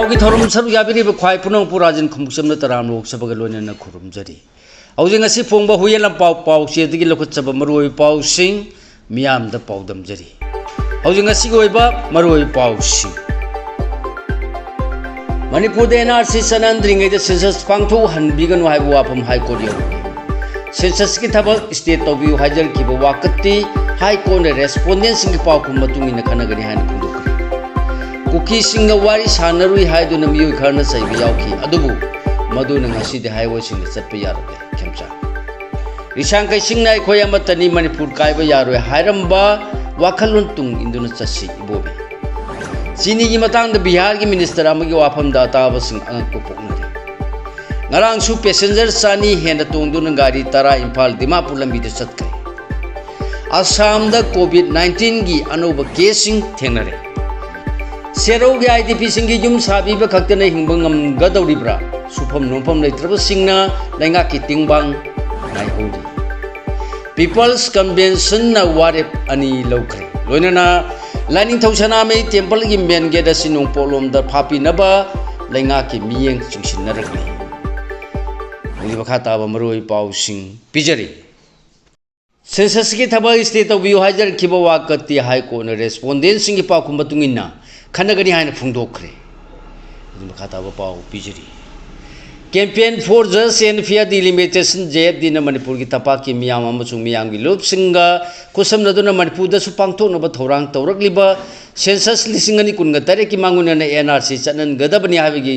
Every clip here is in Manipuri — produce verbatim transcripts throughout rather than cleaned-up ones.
ꯄꯥꯎꯒꯤ ꯊꯧꯔꯝ ꯁꯔꯨꯛ ꯌꯥꯕꯤꯔꯤꯕ ꯈ꯭ꯋꯥꯏ ꯄꯨꯝꯅꯃꯛꯄꯨ ꯔꯥꯖꯦꯟ ꯈꯣꯡꯎꯞꯁꯝꯅ ꯇꯔꯥꯝꯅ ꯑꯣꯛꯆꯕꯒ ꯂꯣꯏꯅꯅ ꯈꯨꯔꯨꯝꯖꯔꯤ꯫ ꯍꯧꯖꯤꯛ ꯉꯁꯤ ꯐꯣꯡꯕ ꯍꯨꯏꯌꯦꯟ ꯂꯝꯄꯥꯎ ꯄꯥꯎꯆꯦꯗꯒꯤ ꯂꯧꯈꯠꯆꯕ ꯃꯔꯨꯑꯣꯏꯕ ꯄꯥꯎꯁꯤꯡ ꯃꯤꯌꯥꯝꯗ ꯄꯥꯎꯗꯝꯖꯔꯤ꯫ ꯍꯧꯖꯤꯛ ꯉꯁꯤꯒꯤ ꯑꯣꯏꯕ ꯃꯔꯨꯑꯣꯏꯕ ꯄꯥꯎꯁꯤꯡ꯫ ꯃꯅꯤꯄꯨꯔꯗ NRC ꯆꯠꯅꯍꯟꯗ꯭ꯔꯤꯉꯩꯗ census ꯄꯥꯡꯊꯣꯛꯍꯟꯕꯤꯒꯅꯨ ꯍꯥꯏꯕ ꯋꯥꯐꯝ High Court ꯌꯧꯔꯦ꯫ Censusꯀꯤ ꯊꯕꯛ stay ꯇꯧꯕꯤꯌꯨ ꯍꯥꯏꯖꯔꯛꯈꯤꯕ ꯋꯥꯀꯠꯇꯤ High Courtꯅ respondentꯁꯤꯡꯒꯤ ꯄꯥꯎꯈꯨꯝ ꯃꯇꯨꯡ ꯏꯟꯅ ꯈꯟꯅꯒꯅꯤ ꯍꯥꯏꯅ ꯐꯣꯡꯗꯣꯛꯈ꯭ꯔꯦ꯫ ꯀꯨꯀꯤꯁꯤꯡꯒ ꯋꯥꯔꯤ ꯁꯥꯟꯅꯔꯨꯏ ꯍꯥꯏꯗꯨꯅ ꯃꯤꯑꯣꯏ ꯈꯔꯅ ꯆꯩꯕ ꯌꯥꯎꯈꯤ, ꯑꯗꯨꯕꯨ ꯃꯗꯨꯅ ꯉꯁꯤꯗꯤ highwayꯁꯤꯡꯗ ꯆꯠꯄ ꯌꯥꯔꯛꯂꯦ꯫ ꯈꯦꯝꯆꯥ꯫ ꯔꯤꯁꯥꯡꯈꯩꯁꯤꯡꯅ "ꯑꯩꯈꯣꯏ ꯑꯃꯠꯇꯅꯤ, ꯃꯅꯤꯄꯨꯔ ꯀꯥꯏꯕ ꯌꯥꯔꯣꯏ" ꯍꯥꯏꯔꯝꯕ ꯋꯥꯈꯜꯂꯣꯟ ꯇꯨꯡ ꯏꯟꯗꯨꯅ ꯆꯠꯁꯤ ꯏꯕꯣꯕꯤ꯫ ꯆꯤꯅꯤꯒꯤ ꯃꯇꯥꯡꯗ ꯕꯤꯍꯥꯔꯒꯤ minister ꯑꯃꯒꯤ ꯋꯥꯐꯝꯗ ꯑꯇꯥꯕꯁꯤꯡ ꯑꯉꯛꯄ ꯄꯣꯛꯅꯔꯦ꯫ ꯉꯔꯥꯡꯁꯨ passenger ꯆꯅꯤ ꯍꯦꯟꯅ ꯇꯣꯡꯗꯨꯅ ꯒꯥꯔꯤ ꯇꯔꯥ ꯏꯝꯐꯥꯜ ꯗꯤꯃꯥꯄꯨꯔ ꯂꯝꯕꯤꯗ ꯆꯠꯈ꯭ꯔꯦ꯫ ꯑꯁꯥꯝꯗ COVID nineteenꯒꯤ ꯑꯅꯧꯕ caseꯁꯤꯡ ꯊꯦꯡꯅꯔꯦ꯫ ꯁꯦꯔꯧꯒꯤ IDPꯁꯤꯡꯒꯤ ꯌꯨꯝ ꯁꯥꯕꯤꯕ ꯈꯛꯇꯅ ꯍꯤꯡꯕ ꯉꯝꯒꯗꯧꯔꯤꯕ꯭ꯔꯥ? ꯁꯨꯐꯝ ꯅꯣꯝꯐꯝ ꯂꯩꯇ꯭ꯔꯕꯁꯤꯡꯅ ꯂꯩꯉꯥꯛꯀꯤ ꯇꯦꯡꯕꯥꯡ ꯉꯥꯏꯍꯧꯔꯤ꯫ People's Conventionꯅ ꯋꯥꯔꯦꯞ ꯑꯅꯤ ꯂꯧꯈ꯭ꯔꯦ꯫ ꯂꯣꯏꯅꯅ ꯂꯥꯏꯅꯤꯡꯊꯧ ꯁꯅꯥꯃꯍꯤ templeꯒꯤ main gate ꯑꯁꯤ ꯅꯣꯡꯄꯣꯛꯂꯣꯝꯗ ꯐꯥꯠꯄꯤꯅꯕ ꯂꯩꯉꯥꯛꯀꯤ ꯃꯤꯠꯌꯦꯡ ꯆꯤꯡꯁꯤꯟꯅꯔꯛꯂꯤ꯫ ꯍꯧꯖꯤꯛ ꯃꯈꯥ ꯇꯥꯕ ꯃꯔꯨꯑꯣꯏꯕ ꯄꯥꯎꯁꯤꯡ ꯄꯤꯖꯔꯤ꯫ Censusꯀꯤ ꯊꯕꯛ stay ꯇꯧꯕꯤꯌꯨ ꯍꯥꯏꯖꯔꯛꯈꯤꯕ ꯋꯥꯀꯠꯇꯤ High Courtꯅ respondentꯁꯤꯡꯒꯤ ꯄꯥꯎꯈꯨꯝ ꯃꯇꯨꯡ ꯏꯟꯅ ꯈꯟꯅꯒꯅꯤ ꯍꯥꯏꯅ ꯐꯣꯡꯗꯣꯛꯈ꯭ꯔꯦ꯫ ꯑꯗꯨ ꯃꯈꯥ ꯇꯥꯕ ꯄꯥꯎ ꯄꯤꯖꯔꯤ꯫ Campaign for Just and Fair Delimitation, JFDꯅ ꯃꯅꯤꯄꯨꯔꯒꯤ ꯇꯝꯄꯥꯛꯀꯤ ꯃꯤꯌꯥꯝ ꯑꯃꯁꯨꯡ ꯃꯤꯌꯥꯝꯒꯤ ꯂꯨꯞꯁꯤꯡꯒ ꯈꯨꯠꯁꯝꯅꯗꯨꯅ ꯃꯅꯤꯄꯨꯔꯗꯁꯨ ꯄꯥꯡꯊꯣꯛꯅꯕ ꯊꯧꯔꯥꯡ ꯇꯧꯔꯛꯂꯤꯕ census ꯂꯤꯁꯤꯡ ꯑꯅꯤ ꯀꯨꯟꯒ ꯇꯔꯦꯠꯀꯤ ꯃꯥꯡꯑꯣꯏꯅꯅ NRC ꯆꯠꯅꯍꯟꯒꯗꯕꯅꯤ ꯍꯥꯏꯕꯒꯤ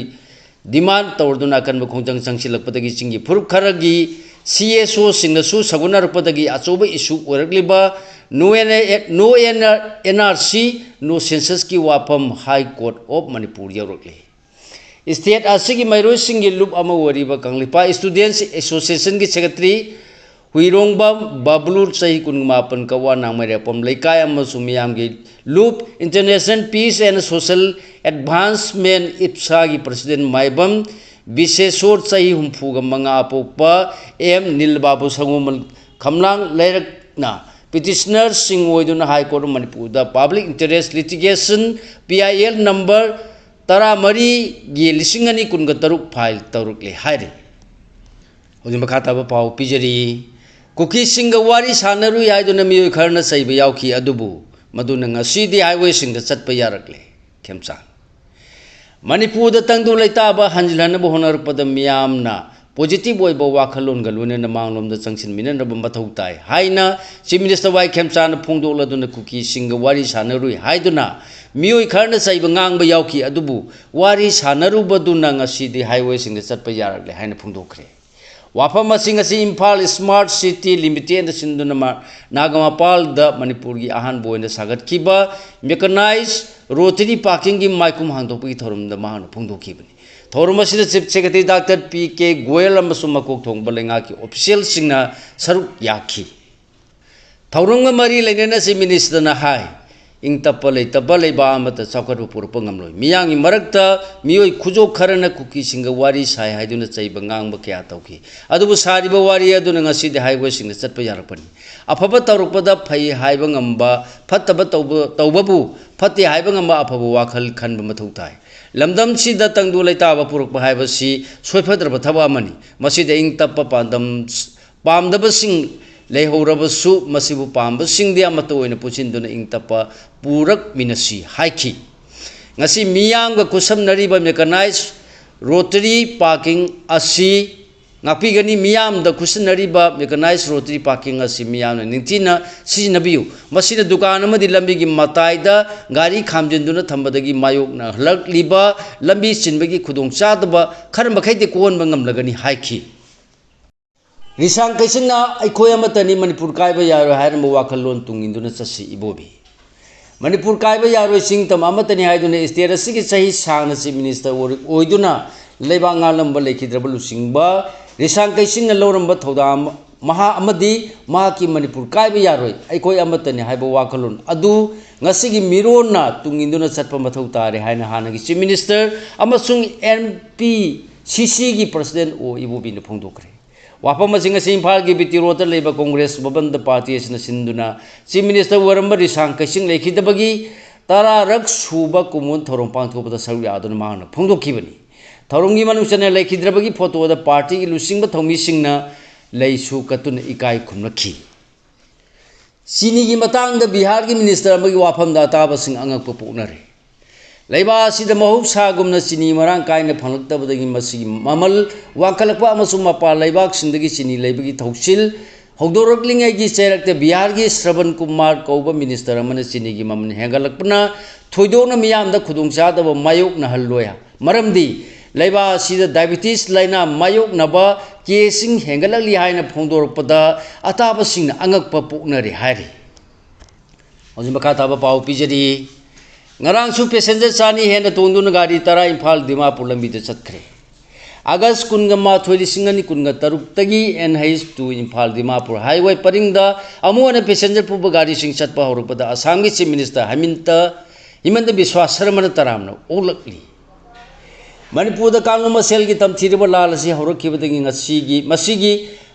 demand ꯇꯧꯔꯗꯨꯅ ꯑꯀꯟꯕ ꯈꯣꯡꯖꯪ ꯆꯪꯁꯤꯜꯂꯛꯄꯗꯒꯤ ꯆꯤꯡꯒꯤ ꯐꯨꯔꯨꯞ ꯈꯔꯒꯤ CSOꯁꯤꯡꯅꯁꯨ ꯁꯧꯒꯠꯅꯔꯛꯄꯗꯒꯤ ꯑꯆꯧꯕ issue ꯑꯣꯏꯔꯛꯂꯤꯕ no NRC, no censusꯀꯤ ꯋꯥꯐꯝ High Court of Manipur ꯌꯧꯔꯛꯂꯤ꯫ State ꯑꯁꯤꯒꯤ ꯃꯍꯩꯔꯣꯏꯁꯤꯡꯒꯤ ꯂꯨꯞ ꯑꯃ ꯑꯣꯏꯔꯤꯕ ꯀꯪꯂꯩꯄꯥꯛ Students Associationꯒꯤ secretary ꯍꯨꯏꯔꯣꯡꯕꯝ ꯕꯕꯂꯨ, ꯆꯍꯤ ꯀꯨꯟꯃꯥꯄꯟ, ꯀꯛꯋꯥ ꯅꯥꯡꯃꯩꯔꯦꯛꯄꯝ ꯂꯩꯀꯥꯏ ꯑꯃꯁꯨꯡ ꯃꯤꯌꯥꯝꯒꯤ ꯂꯨꯞ International Peace and Social Advancement, IPSAꯒꯤ president ꯃꯥꯏꯕꯝ ꯕꯤꯁꯦꯁꯣꯔ, ꯆꯍꯤ ꯍꯨꯝꯐꯨꯒ ꯃꯉꯥ, ꯑꯄꯣꯛꯄ ꯑꯦꯝ ꯅꯤꯜꯕꯥꯕꯨ, ꯁꯪꯒꯣꯃꯜ, ꯈꯝꯂꯥꯡ ꯂꯩꯔꯛꯅ petitionerꯁꯤꯡ ꯑꯣꯏꯗꯨꯅ High Court of ꯃꯅꯤꯄꯨꯔꯗ Public Interest Litigation, PIL number ꯇꯔꯥꯃꯔꯤꯒꯤ ꯂꯤꯁꯤꯡ ꯑꯅꯤ ꯀꯨꯟꯒ ꯇꯔꯨꯛ ꯐꯥꯏꯜ ꯇꯧꯔꯛꯂꯦ ꯍꯥꯏꯔꯤ꯫ ꯍꯧꯖꯤꯛ ꯃꯈꯥ ꯇꯥꯕ ꯄꯥꯎ ꯄꯤꯖꯔꯤ꯫ ꯀꯨꯀꯤꯁꯤꯡꯒ ꯋꯥꯔꯤ ꯁꯥꯟꯅꯔꯨꯏ ꯍꯥꯏꯗꯨꯅ ꯃꯤꯑꯣꯏ ꯈꯔꯅ ꯆꯩꯕ ꯌꯥꯎꯈꯤ, ꯑꯗꯨꯕꯨ ꯃꯗꯨꯅ ꯉꯁꯤꯗꯤ highwayꯁꯤꯡꯗ ꯆꯠꯄ ꯌꯥꯔꯛꯂꯦ꯫ ꯈꯦꯝꯆꯥꯟ꯫ ꯃꯅꯤꯄꯨꯔꯗ ꯇꯪꯗꯨ ꯂꯩꯇꯥꯕ ꯍꯟꯖꯤꯜꯍꯟꯅꯕ ꯍꯣꯠꯅꯔꯛꯄꯗ ꯃꯤꯌꯥꯝꯅ positive ꯑꯣꯏꯕ ꯋꯥꯈꯜꯂꯣꯟꯒ ꯂꯣꯏꯅꯅ ꯃꯥꯡꯂꯣꯝꯗ ꯆꯪꯁꯤꯟꯃꯤꯟꯅꯅꯕ ꯃꯊꯧ ꯇꯥꯏ ꯍꯥꯏꯅ Chief Minister ꯋꯥꯏ ꯈꯦꯝꯆꯥꯟꯅ ꯐꯣꯡꯗꯣꯛꯂꯗꯨꯅ ꯀꯨꯀꯤꯁꯤꯡꯒ ꯋꯥꯔꯤ ꯁꯥꯟꯅꯔꯨꯏ ꯍꯥꯏꯗꯨꯅ ꯃꯤꯑꯣꯏ ꯈꯔꯅ ꯆꯩꯕ ꯉꯥꯡꯕ ꯌꯥꯎꯈꯤ, ꯑꯗꯨꯕꯨ ꯋꯥꯔꯤ ꯁꯥꯟꯅꯔꯨꯕꯗꯨꯅ ꯉꯁꯤꯗꯤ highwayꯁꯤꯡꯗ ꯆꯠꯄ ꯌꯥꯔꯛꯂꯦ ꯍꯥꯏꯅ ꯐꯣꯡꯗꯣꯛꯈ꯭ꯔꯦ꯫ ꯋꯥꯐꯝ ꯑꯁꯤ ꯉꯁꯤ ꯏꯝꯐꯥꯜ Smart City Limitedꯅ ꯁꯤꯟꯗꯨꯅ ꯃ-, ꯅꯥꯒꯥꯃꯄꯥꯜꯗ ꯃꯅꯤꯄꯨꯔꯒꯤ ꯑꯍꯥꯟꯕ ꯑꯣꯏꯅ ꯁꯥꯒꯠꯈꯤꯕ mechanized rotary parkingꯒꯤ ꯃꯥꯏꯀꯨꯝ ꯍꯥꯡꯗꯣꯛꯄꯒꯤ ꯊꯧꯔꯝꯗ ꯃꯍꯥꯛꯅ ꯐꯣꯡꯗꯣꯛꯈꯤꯕꯅꯤ꯫ ꯊꯧꯔꯝ ꯑꯁꯤꯗ Chief Secretary Doctor P K Goyal ꯑꯃꯁꯨꯡ ꯃꯀꯣꯛ ꯊꯣꯡꯕ ꯂꯩꯉꯥꯛꯀꯤ officialꯁꯤꯡꯅ ꯁꯔꯨꯛ ꯌꯥꯈꯤ꯫ ꯊꯧꯔꯝꯒ ꯃꯔꯤ ꯂꯩꯅꯅ Chief Ministerꯅ ꯍꯥꯏ, ꯏꯪ ꯇꯞꯄ ꯂꯩꯇꯕ ꯂꯩꯕꯥꯛ ꯑꯃꯠꯇ ꯆꯥꯎꯈꯠꯄ ꯄꯨꯔꯛꯄ ꯉꯝꯂꯣꯏ꯫ ꯃꯤꯌꯥꯝꯒꯤ ꯃꯔꯛꯇ ꯃꯤꯑꯣꯏ ꯈꯨꯖꯣꯛ ꯈꯔꯅ ꯀꯨꯀꯤꯁꯤꯡꯒ ꯋꯥꯔꯤ ꯁꯥꯏ ꯍꯥꯏꯗꯨꯅ ꯆꯩꯕ ꯉꯥꯡꯕ ꯀꯌꯥ ꯇꯧꯈꯤ꯫ ꯑꯗꯨꯕꯨ ꯁꯥꯔꯤꯕ ꯋꯥꯔꯤ ꯑꯗꯨꯅ ꯉꯁꯤꯗꯤ highwayꯁꯤꯡꯗ ꯆꯠꯄ ꯌꯥꯔꯛꯄꯅꯤ꯫ ꯑꯐꯕ ꯇꯧꯔꯛꯄꯗ ꯐꯩ ꯍꯥꯏꯕ ꯉꯝꯕ, ꯐꯠꯇꯕ ꯇꯧꯕ, ꯇꯧꯕꯕꯨ ꯐꯠꯇꯦ ꯍꯥꯏꯕ ꯉꯝꯕ ꯑꯐꯕ ꯋꯥꯈꯜ ꯈꯟꯕ ꯃꯊꯧ ꯇꯥꯏ꯫ ꯂꯝꯗꯝꯁꯤꯗ ꯇꯪꯗꯨ ꯂꯩꯇꯥꯕ ꯄꯨꯔꯛꯄ ꯍꯥꯏꯕꯁꯤ ꯁꯣꯏꯐꯗ꯭ꯔꯕ ꯊꯕꯛ ꯑꯃꯅꯤ꯫ ꯃꯁꯤꯗ ꯏꯪ ꯇꯞꯄ ꯄꯥꯟꯗꯝ ꯄꯥꯝꯗꯕꯁꯤꯡ ꯂꯩꯍꯧꯔꯕꯁꯨ, ꯃꯁꯤꯕꯨ ꯄꯥꯝꯕꯁꯤꯡꯗꯤ ꯑꯃꯠꯇ ꯑꯣꯏꯅ ꯄꯨꯟꯁꯤꯟꯗꯨꯅ ꯏꯪ ꯇꯞꯄ ꯄꯨꯔꯛꯃꯤꯟꯅꯁꯤ ꯍꯥꯏꯈꯤ꯫ ꯉꯁꯤ ꯃꯤꯌꯥꯝꯒ ꯈꯨꯠꯁꯝꯅꯔꯤꯕ mechanized rotary parking ꯑꯁꯤ ꯉꯥꯛꯄꯤꯒꯅꯤ꯫ ꯃꯤꯌꯥꯝꯗ ꯈꯨꯠꯁꯝꯅꯔꯤꯕ mechanized rotary parking ꯑꯁꯤ ꯃꯤꯌꯥꯝꯅ ꯅꯤꯡꯊꯤꯅ ꯁꯤꯖꯤꯟꯅꯕꯤꯌꯨ꯫ ꯃꯁꯤꯅ ꯗꯨꯀꯥꯟ ꯑꯃꯗꯤ ꯂꯝꯕꯤꯒꯤ ꯃꯇꯥꯏꯗ ꯒꯥꯔꯤ ꯈꯥꯝꯖꯤꯟꯗꯨꯅ ꯊꯝꯕꯗꯒꯤ ꯃꯥꯌꯣꯛꯅꯍꯜꯂꯛꯂꯤꯕ ꯂꯝꯕꯤ ꯆꯤꯟꯕꯒꯤ ꯈꯨꯗꯣꯡꯆꯥꯗꯕ ꯈꯔ ꯃꯈꯩꯗꯤ ꯀꯣꯛꯍꯟꯕ ꯉꯝꯂꯒꯅꯤ ꯍꯥꯏꯈꯤ꯫ ꯔꯤꯁꯥꯡ ꯀꯩꯁꯤꯡꯅ "ꯑꯩꯈꯣꯏ ꯑꯃꯠꯇꯅꯤ, ꯃꯅꯤꯄꯨꯔ ꯀꯥꯏꯕ ꯌꯥꯔꯣꯏ" ꯍꯥꯏꯔꯝꯕ ꯋꯥꯈꯜꯂꯣꯟ ꯇꯨꯡ ꯏꯟꯗꯨꯅ ꯆꯠꯁꯤ ꯏꯕꯣꯕꯤ꯫ ꯃꯅꯤꯄꯨꯔ ꯀꯥꯏꯕ ꯌꯥꯔꯣꯏ, ꯆꯤꯡ ꯇꯝ ꯑꯃꯠꯇꯅꯤ ꯍꯥꯏꯗꯨꯅ state ꯑꯁꯤꯒꯤ ꯆꯍꯤ ꯁꯥꯡꯅ Chief Minister ꯑꯣꯏ-, ꯑꯣꯏꯗꯨꯅ ꯂꯩꯕꯥꯛ ꯉꯥꯛꯂꯝꯕ ꯂꯩꯈꯤꯗ꯭ꯔꯕ ꯂꯨꯆꯤꯡꯕ ꯔꯤꯁꯥꯡ ꯀꯩꯁꯤꯡꯅ ꯂꯧꯔꯝꯕ ꯊꯧꯗꯥꯡ ꯃꯍꯥ-, ꯑꯃꯗꯤ ꯃꯍꯥꯛꯀꯤ "ꯃꯅꯤꯄꯨꯔ ꯀꯥꯏꯕ ꯌꯥꯔꯣꯏ, ꯑꯩꯈꯣꯏ ꯑꯃꯠꯇꯅꯤ" ꯍꯥꯏꯕ ꯋꯥꯈꯜꯂꯣꯟ ꯑꯗꯨ ꯉꯁꯤꯒꯤ ꯃꯤꯔꯣꯟꯅ ꯇꯨꯡ ꯏꯟꯗꯨꯅ ꯆꯠꯄ ꯃꯊꯧ ꯇꯥꯔꯦ ꯍꯥꯏꯅ ꯍꯥꯟꯅꯒꯤ Chief Minister ꯑꯃꯁꯨꯡ N P C Cꯒꯤ President ꯑꯣ ꯏꯕꯣꯕꯤꯅ ꯐꯣꯡꯗꯣꯛꯈ꯭ꯔꯦ꯫ ꯋꯥꯐꯝ ꯑꯁꯤ ꯉꯁꯤ ꯏꯝꯐꯥꯜꯒꯤ B T Roadꯇ ꯂꯩꯕ Congress ꯚꯕꯟꯗ party ꯑꯁꯤꯅ ꯁꯤꯟꯗꯨꯅ Chief Minister ꯑꯣꯏꯔꯝꯕ ꯔꯤꯁꯥꯡ ꯀꯩꯁꯤꯡ ꯂꯩꯈꯤꯗꯕꯒꯤ ꯇꯔꯥꯔꯛ ꯁꯨꯕ ꯀꯨꯝꯑꯣꯟ ꯊꯧꯔꯝ ꯄꯥꯡꯊꯣꯛꯄꯗ ꯁꯔꯨꯛ ꯌꯥꯗꯨꯅ ꯃꯍꯥꯛꯅ ꯐꯣꯡꯗꯣꯛꯈꯤꯕꯅꯤ꯫ ꯊꯧꯔꯝꯒꯤ ꯃꯅꯨꯡ ꯆꯟꯅ ꯂꯩꯈꯤꯗ꯭ꯔꯕꯒꯤ ꯐꯣꯇꯣꯗ ꯄꯥꯔꯇꯤꯒꯤ ꯂꯨꯆꯤꯡꯕ ꯊꯧꯃꯤꯁꯤꯡꯅ ꯂꯩꯁꯨ ꯀꯠꯇꯨꯅ ꯏꯀꯥꯏ ꯈꯨꯝꯅꯈꯤ꯫ ꯆꯤꯅꯤꯒꯤ ꯃꯇꯥꯡꯗ ꯕꯤꯍꯥꯔꯒꯤ ꯃꯤꯅꯤꯁꯇꯔ ꯑꯃꯒꯤ ꯋꯥꯐꯝꯗ ꯑꯇꯥꯕꯁꯤꯡ ꯑꯉꯛꯄ ꯄꯣꯛꯅꯔꯦ꯫ ꯂꯩꯕꯥꯛ ꯑꯁꯤꯗ ꯃꯍꯧꯁꯥꯒꯨꯝꯅ ꯆꯤꯅꯤ ꯃꯔꯥꯡ ꯀꯥꯏꯅ ꯐꯪꯂꯛꯇꯕꯗꯒꯤ ꯃꯁꯤꯒꯤ ꯃꯃꯜ ꯋꯥꯡꯈꯠꯂꯛꯄ ꯑꯃꯁꯨꯡ ꯃꯄꯥꯟ ꯂꯩꯕꯥꯛꯁꯤꯡꯗꯒꯤ ꯆꯤꯅꯤ ꯂꯩꯕꯒꯤ ꯊꯧꯁꯤꯜ ꯍꯧꯗꯣꯔꯛꯂꯤꯉꯩꯒꯤ ꯆꯩꯔꯛꯇ ꯕꯤꯍꯥꯔꯒꯤ ꯁ꯭ꯔꯕꯟ ꯀꯨꯃꯥꯔ ꯀꯧꯕ ꯃꯤꯅꯤꯁꯇꯔ ꯑꯃꯅ ꯆꯤꯅꯤꯒꯤ ꯃꯃꯜ ꯍꯦꯟꯒꯠꯂꯛꯄꯅ ꯊꯣꯏꯗꯣꯛꯅ ꯃꯤꯌꯥꯝꯗ ꯈꯨꯗꯣꯡꯆꯥꯗꯕ ꯃꯥꯌꯣꯛꯅꯍꯜꯂꯣꯏ꯫ ꯃꯔꯝꯗꯤ ꯂꯩꯕꯥꯛ ꯑꯁꯤꯗ ꯗꯥꯏꯕꯤꯇꯤꯁ ꯂꯥꯏꯅꯥ ꯃꯥꯌꯣꯛꯅꯕ ꯀꯦꯁꯁꯤꯡ ꯍꯦꯟꯒꯠꯂꯛꯂꯤ ꯍꯥꯏꯅ ꯐꯣꯡꯗꯣꯔꯛꯄꯗ ꯑꯇꯥꯕꯁꯤꯡꯅ ꯑꯉꯛꯄ ꯄꯣꯛꯅꯔꯤ ꯍꯥꯏꯔꯤ꯫ ꯍꯧꯖꯤꯛ ꯃꯈꯥ ꯇꯥꯕ ꯄꯥꯎ ꯄꯤꯖꯔꯤ꯫ ꯉꯔꯥꯡꯁꯨ ꯄꯦꯁꯦꯟꯖꯔ ꯆꯥꯅꯤ ꯍꯦꯟꯅ ꯇꯣꯡꯗꯨꯅ ꯒꯥꯔꯤ ꯇꯔꯥ ꯏꯝꯐꯥꯜ ꯗꯤꯃꯥꯄꯨꯔ ꯂꯝꯕꯤꯗ ꯆꯠꯈ꯭ꯔꯦ꯫ ꯑꯥꯒꯁ ꯀꯨꯟꯒ ꯃꯥꯊꯣꯏ, ꯂꯤꯁꯤꯡ ꯑꯅꯤ ꯀꯨꯟꯒ ꯇꯔꯨꯛꯇꯒꯤ N H two Imphal Dimapur highway ꯄꯔꯤꯡꯗ ꯑꯃꯨꯛ ꯍꯟꯅ ꯄꯦꯁꯦꯟꯖꯔ ꯄꯨꯕ ꯒꯥꯔꯤꯁꯤꯡ ꯆꯠꯄ ꯍꯧꯔꯛꯄꯗ ꯑꯁꯥꯝꯒꯤ ꯆꯤꯐ ꯃꯤꯅꯤꯁꯇꯔ ꯍꯤꯃꯟꯇ, ꯍꯤꯃꯟꯇ ꯕꯤꯁ꯭ꯋꯥ ꯁꯔꯃꯅ ꯇꯔꯥꯝꯅ ꯑꯣꯛꯂꯛꯂꯤ꯫ ꯃꯅꯤꯄꯨꯔꯗ ꯀꯥꯡꯂꯨꯞ ꯃꯁꯦꯜꯒꯤ ꯇꯝꯊꯤꯔꯕ ꯂꯥꯜ ꯑꯁꯤ ꯍꯧꯔꯛꯈꯤꯕꯗꯒꯤ ꯉꯁꯤꯒꯤ, ꯃꯁꯤꯒꯤ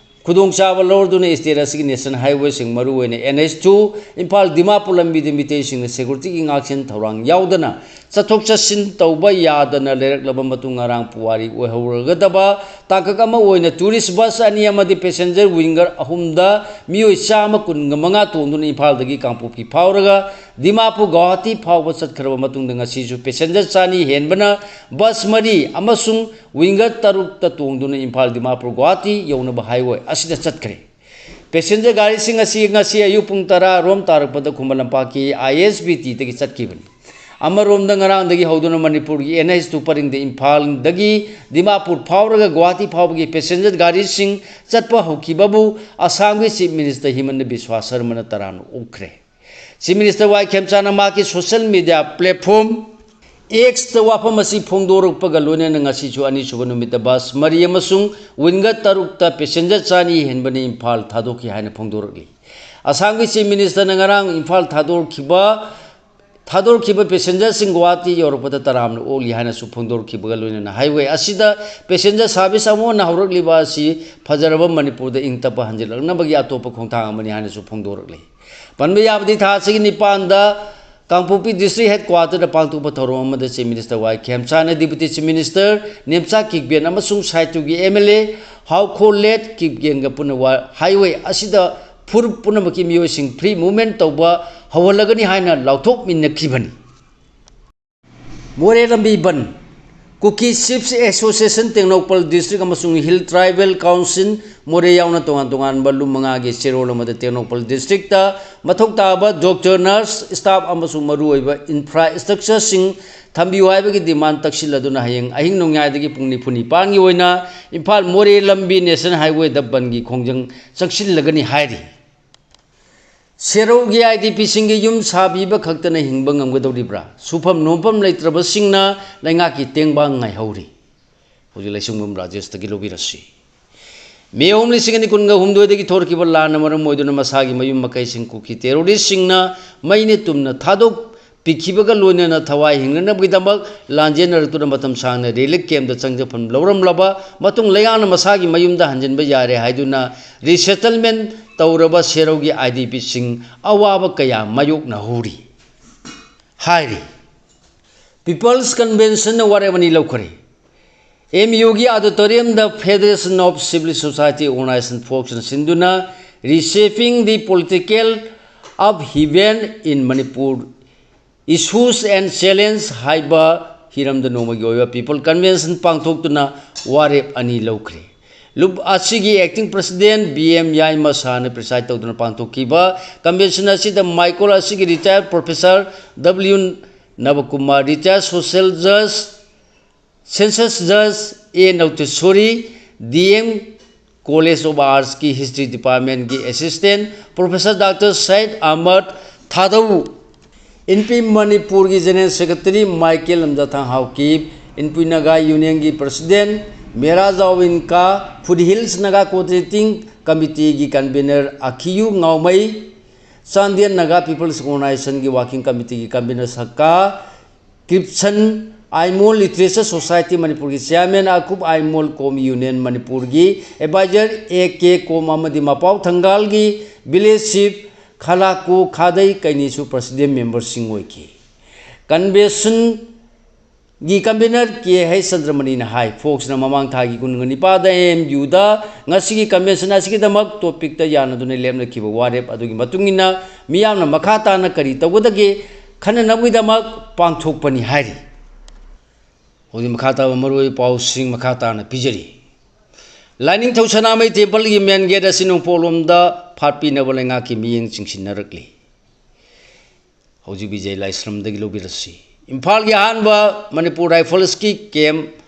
ꯈꯨꯗꯣꯡꯆꯥꯕ ꯂꯧꯔꯗꯨꯅ ꯁ꯭ꯇꯦꯠ ꯑꯁꯤꯒꯤ ꯅꯦꯁꯅꯦꯜ ꯍꯥꯏꯋꯦꯁꯤꯡ, ꯃꯔꯨꯑꯣꯏꯅ N H two, Imphal Dimapur ꯂꯝꯕꯤꯗ ꯃꯤꯇꯩꯁꯤꯡꯅ ꯁꯦꯀ꯭ꯌꯨꯔꯤꯇꯤꯒꯤ ꯉꯥꯛꯁꯦꯟ ꯊꯧꯔꯥꯡ ꯌꯥꯎꯗꯅ ꯆꯠꯊꯣꯛ ꯆꯠꯁꯤꯟ ꯇꯧꯕ ꯌꯥꯗꯅ ꯂꯩꯔꯛꯂꯕ ꯃꯇꯨꯡ, ꯉꯔꯥꯡ ꯄꯨꯋꯥꯔꯤ ꯑꯣꯏꯍꯧꯔꯒꯗꯕ ꯇꯥꯡꯀꯛ ꯑꯃ ꯑꯣꯏꯅ ꯇꯨꯔꯤꯁ ꯕꯁ ꯑꯅꯤ ꯑꯃꯗꯤ ꯄꯦꯁꯦꯟꯖꯔ ꯋꯤꯡꯒꯔ ꯑꯍꯨꯝꯗ ꯃꯤꯑꯣꯏ ꯆꯥꯝꯃ ꯀꯨꯟꯒ ꯃꯉꯥ ꯇꯣꯡꯗꯨꯅ ꯏꯝꯐꯥꯜꯗꯒꯤ ꯀꯥꯡꯄꯣꯛꯄꯤ ꯐꯥꯎꯔꯒ ꯗꯤꯃꯥꯄꯨꯔ ꯒꯧꯍꯥꯇꯤ ꯐꯥꯎꯕ ꯆꯠꯈ꯭ꯔꯕ ꯃꯇꯨꯡꯗ, ꯉꯁꯤꯁꯨ ꯄꯦꯁꯦꯟꯖꯔ ꯆꯥꯅꯤ ꯍꯦꯟꯕꯅ ꯕꯁ ꯃꯔꯤ ꯑꯃꯁꯨꯡ ꯋꯤꯡꯒꯔ ꯇꯔꯨꯛꯇ ꯇꯣꯡꯗꯨꯅ ꯏꯝꯐꯥꯜ ꯗꯤꯃꯥꯄꯨꯔ ꯒꯧꯍꯥꯇꯤ ꯌꯧꯅꯕ ꯍꯥꯏꯋꯦ ꯑꯁꯤꯗ ꯆꯠꯈ꯭ꯔꯦ꯫ ꯄꯦꯁꯦꯟꯖꯔ ꯒꯥꯔꯤꯁꯤꯡ ꯑꯁꯤ ꯉꯁꯤ ꯑꯌꯨꯛ ꯄꯨꯡ ꯇꯔꯥ ꯔꯣꯝ ꯇꯥꯔꯛꯄꯗ ꯈꯨꯃꯟ ꯂꯝꯄꯥꯛꯀꯤ ꯑꯥꯏ ꯑꯦꯁ ꯕꯤ ꯇꯤꯗꯒꯤ ꯆꯠꯈꯤꯕꯅꯤ꯫ ꯑꯃꯔꯣꯝꯗ, ꯉꯔꯥꯡꯗꯒꯤ ꯍꯧꯗꯨꯅ ꯃꯅꯤꯄꯨꯔꯒꯤ ꯑꯦꯟ ꯑꯩꯆ ꯇꯨ ꯄꯔꯤꯡꯗ ꯏꯝꯐꯥꯜꯗꯒꯤ ꯗꯤꯃꯥꯄꯨꯔ ꯐꯥꯎꯔꯒ ꯒꯨꯋꯥꯍꯥꯇꯤ ꯐꯥꯎꯕꯒꯤ ꯄꯦꯁꯦꯟꯖꯔ ꯒꯥꯔꯤꯁꯤꯡ ꯆꯠꯄ ꯍꯧꯈꯤꯕꯕꯨ ꯑꯁꯥꯝꯒꯤ ꯆꯤꯐ ꯃꯤꯅꯤꯁꯇꯔ ꯍꯤꯃꯟꯇ ꯕꯤꯁ꯭ꯋꯥ ꯁꯔꯃꯅ ꯇꯔꯥꯝꯅ ꯑꯣꯛꯈ꯭ꯔꯦ꯫ ꯆꯤꯐ ꯃꯤꯅꯤꯁꯇꯔ ꯋꯥꯏ ꯈꯦꯝꯆꯥꯅ ꯃꯍꯥꯛꯀꯤ ꯁꯣꯁꯤꯌꯦꯜ ꯃꯤꯗꯤꯌꯥ ꯄ꯭ꯂꯦꯠꯐꯣꯝ ꯑꯦꯛꯁꯇ ꯋꯥꯐꯝ ꯑꯁꯤ ꯐꯣꯡꯗꯣꯔꯛꯄꯒ ꯂꯣꯏꯅꯅ ꯉꯁꯤꯁꯨ ꯑꯅꯤꯁꯨꯕ ꯅꯨꯃꯤꯠꯇ ꯕꯁ ꯃꯔꯤ ꯑꯃꯁꯨꯡ ꯋꯤꯡꯒꯔ ꯇꯔꯨꯛꯇ ꯄꯦꯁꯦꯟꯖꯔ ꯆꯥꯅꯤ ꯍꯦꯟꯕꯅ ꯏꯝꯐꯥꯜ ꯊꯥꯗꯣꯛꯈꯤ ꯍꯥꯏꯅ ꯐꯣꯡꯗꯣꯔꯛꯂꯤ꯫ ꯑꯁꯥꯝꯒꯤ ꯆꯤꯐ ꯃꯤꯅꯤꯁꯇꯔꯅ ꯉꯔꯥꯡ ꯏꯝꯐꯥꯜ ꯊꯥꯗꯣꯔꯛꯈꯤꯕ ꯊꯥꯗꯣꯔꯛꯈꯤꯕ ꯄꯦꯁꯦꯟꯖꯔꯁꯤꯡ ꯒꯨꯋꯥꯍꯥꯇꯤ ꯌꯧꯔꯛꯄꯗ ꯇꯔꯥꯝꯅ ꯑꯣꯛꯂꯤ ꯍꯥꯏꯅꯁꯨ ꯐꯣꯡꯗꯣꯔꯛꯈꯤꯕꯒ ꯂꯣꯏꯅꯅ ꯍꯥꯏꯋꯦ ꯑꯁꯤꯗ ꯄꯦꯁꯦꯟꯖꯔ ꯁꯥꯔꯚꯤꯁ ꯑꯃꯨꯛ ꯍꯟꯅ ꯍꯧꯔꯛꯂꯤꯕ ꯑꯁꯤ ꯐꯖꯔꯕ ꯃꯅꯤꯄꯨꯔꯗ ꯏꯪ ꯇꯞꯄ ꯍꯟꯖꯤꯜꯂꯛꯅꯕꯒꯤ ꯑꯇꯣꯞꯄ ꯈꯣꯡꯊꯥꯡ ꯑꯃꯅꯤ ꯍꯥꯏꯅꯁꯨ ꯐꯣꯡꯗꯣꯔꯛꯂꯤ꯫ ꯄꯟꯕ ꯌꯥꯕꯗꯤ, ꯊꯥ ꯑꯁꯤꯒꯤ ꯅꯤꯄꯥꯟꯗ ꯀꯥꯡꯄꯣꯛꯄꯤ District Headquarter ꯗ ꯄꯥꯡꯊꯣꯛꯄ ꯊꯧꯔꯝ ꯑꯃꯗ Chief Minister ꯋꯥꯏ ꯈꯦꯝꯆꯥꯅ Deputy Chief Minister Nemcha Kipgen ꯑꯃꯁꯨꯡ ꯁꯥꯏꯇꯨꯒꯤ M L A ꯍꯥꯎꯈꯣ ꯂꯦꯠ ꯀꯤꯞꯒꯦꯟꯒ ꯄꯨꯟꯅ ꯋꯥ-, highway ꯑꯁꯤꯗ ꯐꯨꯔꯨꯞ ꯄꯨꯝꯅꯃꯛꯀꯤ ꯃꯤꯑꯣꯏꯁꯤꯡ free movement ꯇꯧꯕ ꯍꯧꯍꯜꯂꯒꯅꯤ ꯍꯥꯏꯅ ꯂꯥꯎꯊꯣꯛꯃꯤꯟꯅꯈꯤꯕꯅꯤ꯫ ꯃꯣꯔꯦ ꯂꯝꯕꯤ ꯕꯟ꯫ ꯀꯨꯀꯤ Chiefs Association ꯇꯦꯡꯅꯧꯄꯜ District ꯑꯃꯁꯨꯡ Hill Tribal Council ꯃꯣꯔꯦ ꯌꯥꯎꯅ ꯇꯣꯉꯥꯟ ꯇꯣꯉꯥꯟꯕ ꯂꯨꯞ ꯃꯉꯥꯒꯤ ꯆꯦꯔꯣꯜ ꯑꯃꯗ ꯇꯦꯡꯅꯧꯄꯜ District ꯇ ꯃꯊꯧ ꯇꯥꯕ doctor, nurse, staff ꯑꯃꯁꯨꯡ ꯃꯔꯨꯑꯣꯏꯕ infrastructure ꯁꯤꯡ ꯊꯝꯕꯤꯌꯨ ꯍꯥꯏꯕꯒꯤ demand ꯇꯛꯁꯤꯜꯂꯗꯨꯅ ꯍꯌꯦꯡ ꯑꯍꯤꯡ ꯅꯣꯡꯌꯥꯏꯗꯒꯤ ꯄꯨꯡ ꯅꯤꯐꯨ ꯅꯤꯄꯥꯟꯒꯤ ꯑꯣꯏꯅ ꯏꯝꯐꯥꯜ ꯃꯣꯔꯦ ꯂꯝꯕꯤ National Highway ꯗ ꯕꯟꯒꯤ ꯈꯣꯡꯖꯪ ꯆꯪꯁꯤꯜꯂꯒꯅꯤ ꯍꯥꯏꯔꯤ꯫ ꯁꯦꯔꯧꯒꯤ I D P ꯁꯤꯡꯒꯤ ꯌꯨꯝ ꯁꯥꯕꯤꯕ ꯈꯛꯇꯅ ꯍꯤꯡꯕ ꯉꯝꯒꯗꯧꯔꯤꯕ꯭ꯔꯥ? ꯁꯨꯐꯝ ꯅꯣꯝꯐꯝ ꯂꯩꯇ꯭ꯔꯕꯁꯤꯡꯅ ꯂꯩꯉꯥꯛꯀꯤ ꯇꯦꯡꯕꯥꯡ ꯉꯥꯏꯍꯧꯔꯤ꯫ ꯍꯧꯖꯤꯛ ꯂꯩꯁꯤꯡꯕꯝ ꯔꯥꯖꯦꯁꯇꯒꯤ ꯂꯧꯕꯤꯔꯁꯤ꯫ ꯃꯦ ꯑꯍꯨꯝ, ꯂꯤꯁꯤꯡ ꯑꯅꯤ ꯀꯨꯟꯒ ꯍꯨꯝꯗꯣꯏꯗꯒꯤ ꯊꯣꯔꯛꯈꯤꯕ ꯂꯥꯟꯅ ꯃꯔꯝ ꯑꯣꯏꯗꯨꯅ ꯃꯁꯥꯒꯤ ꯃꯌꯨꯝ ꯃꯀꯩꯁꯤꯡ ꯀꯨꯀꯤ terrorist ꯁꯤꯡꯅ ꯃꯩꯅ ꯇꯨꯝꯅ ꯊꯥꯗꯣꯛ ꯄꯤꯈꯤꯕꯒ ꯂꯣꯏꯅꯅ ꯊꯋꯥꯏ ꯍꯤꯡꯅꯅꯕꯒꯤꯗꯃꯛ ꯂꯥꯟꯖꯦꯟꯅꯔꯛꯇꯨꯅ ꯃꯇꯝ ꯁꯥꯡꯅ relief camp ꯇ ꯆꯪꯖꯐꯝ ꯂꯧꯔꯝꯂꯕ ꯃꯇꯨꯡ ꯂꯩꯉꯥꯛꯅ ꯃꯁꯥꯒꯤ ꯃꯌꯨꯝꯗ ꯍꯟꯖꯤꯟꯕ ꯌꯥꯔꯦ ꯍꯥꯏꯗꯨꯅ resettlement ꯇꯧꯔꯕ ꯁꯦꯔꯧꯒꯤ I D P ꯁꯤꯡ ꯑꯋꯥꯕ ꯀꯌꯥ ꯃꯥꯌꯣꯛꯅꯍꯧꯔꯤ ꯍꯥꯏꯔꯤ꯫ People's Convention ꯅ ꯋꯥꯔꯦꯞ ꯑꯅꯤ ꯂꯧꯈ꯭ꯔꯦ꯫ M U ꯒꯤ auditorium the Federation of Civil Society Organization ꯐꯣꯛꯁꯅ ꯁꯤꯟꯗꯨꯅ Reshaping the Political Upheaval in Manipur, Issues and Challenge ꯍꯥꯏꯕ ꯍꯤꯔꯝꯗ ꯅꯣꯡꯃꯒꯤ ꯑꯣꯏꯕ People Convention ꯄꯥꯡꯊꯣꯛꯇꯨꯅ ꯋꯥꯔꯦꯞ ꯑꯅꯤ ꯂꯧꯈ꯭ꯔꯦ꯫ ꯂꯨꯞ ꯑꯁꯤꯒꯤ Acting President B M ꯌꯥꯏꯃꯁꯥꯅ preside ꯇꯧꯗꯨꯅ ꯄꯥꯡꯊꯣꯛꯈꯤꯕ convention ꯑꯁꯤꯗ ꯃꯥꯏꯀꯣꯜ ꯑꯁꯤꯒꯤ retired Professor W ꯅꯕꯀꯨꯃꯥꯔ, retired Social Judge, Census Judge A ꯅꯧꯇꯦꯁꯣꯔꯤ, D M College of Arts ꯀꯤ History Department ꯀꯤ Assistant Professor Doctor Sayed Ahmad ꯊꯥꯗꯧ, ꯏꯟꯄꯤ ꯃꯅꯤꯄꯨꯔꯒꯤ General Secretary Michael Lamjathang Haokip, Inpui Naga Union ꯒꯤ President ꯃꯦꯔꯥ ꯖꯥꯎ ꯏꯟꯀꯥ, Foothills Naga Coordinating Committee ꯒꯤ Convener ꯑꯈꯤꯌꯨ ꯉꯥꯎꯃꯩ, Chandel Naga People's Organization ꯒꯤ Working Committee ꯒꯤ Convener ꯁꯛꯀꯥ ꯀ꯭ꯔꯤꯞꯁꯟ, ꯑꯥꯏꯃꯣꯜ Literature Society ꯃꯅꯤꯄꯨꯔꯒꯤ Chairman ꯑꯀꯨꯞ, ꯑꯥꯏꯃꯣꯜ ꯀꯣꯝ Union ꯃꯅꯤꯄꯨꯔꯒꯤ Advisor A K ꯀꯣꯝ ꯑꯃꯗꯤ ꯃꯄꯥꯎ ꯊꯪꯒꯥꯜꯒꯤ Village Chief ꯈꯂꯥꯀꯣ ꯈꯥꯗꯩ ꯀꯩꯅꯤꯁꯨ president memberꯁꯤꯡ ꯑꯣꯏꯈꯤ꯫ Conventionꯒꯤ convener ꯀꯦ ꯍꯩꯁ ꯆꯟꯗ꯭ꯔꯃꯅꯤꯅ ꯍꯥꯏ, ꯐꯣꯛꯁꯅ ꯃꯃꯥꯡ ꯊꯥꯒꯤ ꯀꯨꯟꯒ ꯅꯤꯄꯥꯟꯗ ꯑꯦꯝ ꯌꯨꯗ ꯉꯁꯤꯒꯤ convention ꯑꯁꯤꯒꯤꯗꯃꯛ topicꯇ ꯌꯥꯅꯗꯨꯅ ꯂꯦꯞꯅꯈꯤꯕ ꯋꯥꯔꯦꯞ ꯑꯗꯨꯒꯤ ꯃꯇꯨꯡ ꯏꯟꯅ ꯃꯤꯌꯥꯝꯅ ꯃꯈꯥ ꯇꯥꯅ ꯀꯔꯤ ꯇꯧꯒꯗꯒꯦ ꯈꯟꯅꯅꯕꯒꯤꯗꯃꯛ ꯄꯥꯡꯊꯣꯛꯄꯅꯤ ꯍꯥꯏꯔꯤ꯫ ꯍꯧꯖꯤꯛ ꯃꯈꯥ ꯇꯥꯕ ꯃꯔꯨꯑꯣꯏꯕ ꯄꯥꯎꯁꯤꯡ ꯃꯈꯥ ꯇꯥꯅ ꯄꯤꯖꯔꯤ꯫ ꯂꯥꯏꯅꯤꯡꯊꯧ ꯁꯅꯥꯃꯍꯤ temple ꯒꯤ main gate ꯑꯁꯤ ꯅꯣꯡꯄꯣꯛꯂꯣꯝꯗ ꯐꯥꯠꯄꯤꯅꯕ ꯂꯩꯉꯥꯛꯀꯤ ꯃꯤꯠꯌꯦꯡ ꯆꯤꯡꯁꯤꯟꯅꯔꯛꯂꯤ꯫ ꯍꯧꯖꯤꯛ ꯕꯤꯖꯌ ꯂꯥꯏꯁ꯭ꯔꯝꯗꯒꯤ ꯂꯧꯕꯤꯔꯁꯤ꯫ ꯏꯝꯐꯥꯜꯒꯤ ꯑꯍꯥꯟꯕ ꯃꯅꯤꯄꯨꯔ Riflesꯀꯤ camp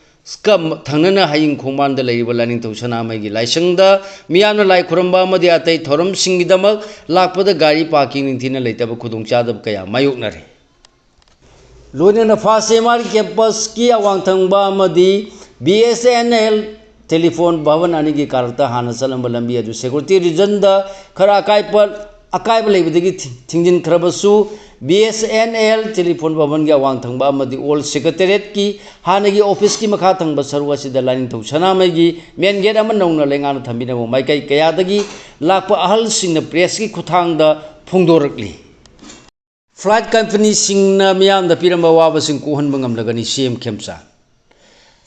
ꯀ ꯊꯪꯅꯅ ꯍꯌꯤꯡ ꯈꯣꯡꯕꯥꯟꯗ ꯂꯩꯔꯤꯕ ꯂꯥꯏꯅꯤꯡꯊꯧ ꯁꯅꯥꯃꯍꯤꯒꯤ ꯂꯥꯏꯁꯪꯗ ꯃꯤꯌꯥꯝꯅ ꯂꯥꯏ ꯈꯨꯔꯨꯝꯕ ꯑꯃꯗꯤ ꯑꯇꯩ ꯊꯧꯔꯝꯁꯤꯡꯒꯤꯗꯃꯛ ꯂꯥꯛꯄꯗ ꯒꯥꯔꯤ parking ꯅꯤꯡꯊꯤꯅ ꯂꯩꯇꯕ ꯈꯨꯗꯣꯡꯆꯥꯗꯕ ꯀꯌꯥ ꯃꯥꯌꯣꯛꯅꯔꯦ꯫ ꯂꯣꯏꯅꯅ ꯐꯥꯁ ꯑꯦꯝ ꯑꯥꯔ campusꯀꯤ ꯑꯋꯥꯡ ꯊꯪꯕ ꯑꯃꯗꯤ B S N L telephone ꯚꯕꯟ ꯑꯅꯤꯒꯤ ꯀꯥꯔꯛꯇ ꯍꯥꯟꯅ ꯆꯠꯂꯝꯕ ꯂꯝꯕꯤ ꯑꯗꯨ security reasonꯗ ꯈꯔ ꯑꯀꯥꯏꯕ, ꯑꯀꯥꯏꯕ ꯂꯩꯕꯗꯒꯤ ꯊꯤ-, ꯊꯤꯡꯖꯤꯟꯈ꯭ꯔꯕꯁꯨ, B S N L telephone ꯚꯕꯟꯒꯤ ꯑꯋꯥꯡ ꯊꯪꯕ ꯑꯃꯗꯤ old secretariatꯀꯤ ꯍꯥꯟꯅꯒꯤ officeꯀꯤ ꯃꯈꯥ ꯊꯪꯕ ꯁꯔꯨꯛ ꯑꯁꯤꯗ ꯂꯥꯏꯅꯤꯡꯊꯧ ꯁꯅꯥꯃꯍꯤꯒꯤ main gate ꯑꯃ ꯅꯧꯅ ꯂꯩꯉꯥꯛꯅ ꯊꯝꯕꯤꯅꯕ ꯃꯥꯏꯀꯩ ꯀꯌꯥꯗꯒꯤ ꯂꯥꯛꯄ ꯑꯍꯜꯁꯤꯡꯅ pressꯀꯤ ꯈꯨꯠꯊꯥꯡꯗ ꯐꯣꯡꯗꯣꯔꯛꯂꯤ꯫ Flight companyꯁꯤꯡꯅ ꯃꯤꯌꯥꯝꯗ ꯄꯤꯔꯝꯕ ꯑꯋꯥꯕꯁꯤꯡ ꯀꯣꯛꯍꯟꯕ ꯉꯝꯂꯒꯅꯤ, ꯁꯤ ꯑꯦꯝ ꯈꯦꯝꯆꯥꯟ꯫